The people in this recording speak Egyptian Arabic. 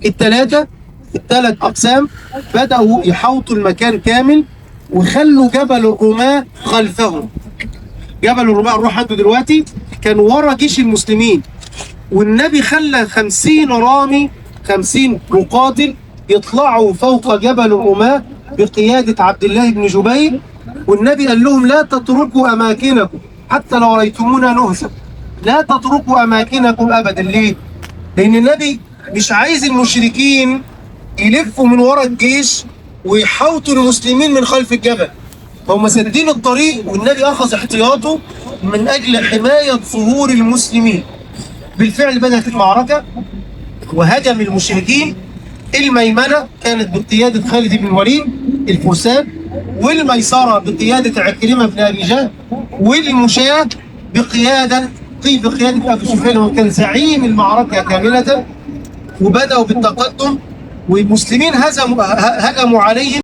الثلاث أقسام بدأوا يحوطوا المكان كامل، وخلوا جبل الرماة خلفهم. جبل الرماة نروح عنده دلوقتي، كان ورا جيش المسلمين، والنبي خلى 50 رامي، 50 مقاتل يطلعوا فوق جبل الرماة بقيادة عبد الله بن جبير. والنبي قال لهم لا تتركوا أماكنكم حتى لو رأيتمونا نهزم، لا تتركوا أماكنكم أبدا. ليه؟ لأن النبي مش عايز المشركين يلفوا من ورا الجيش ويحاوطوا المسلمين من خلف الجبل، فهم سدين الطريق، والنبي أخذ احتياطه من أجل حماية ظهور المسلمين. بالفعل بدأت المعركة وهجم المشركين. الميمنة كانت بقيادة خالد بن الوليد الفرسان، والميسرة بقيادة عكرمة بن أبي جهل، والمشاة بقيادة أبو سفيان، وكان زعيم المعركة كاملة. وبدأوا بالتقدم، والمسلمين هجموا عليهم.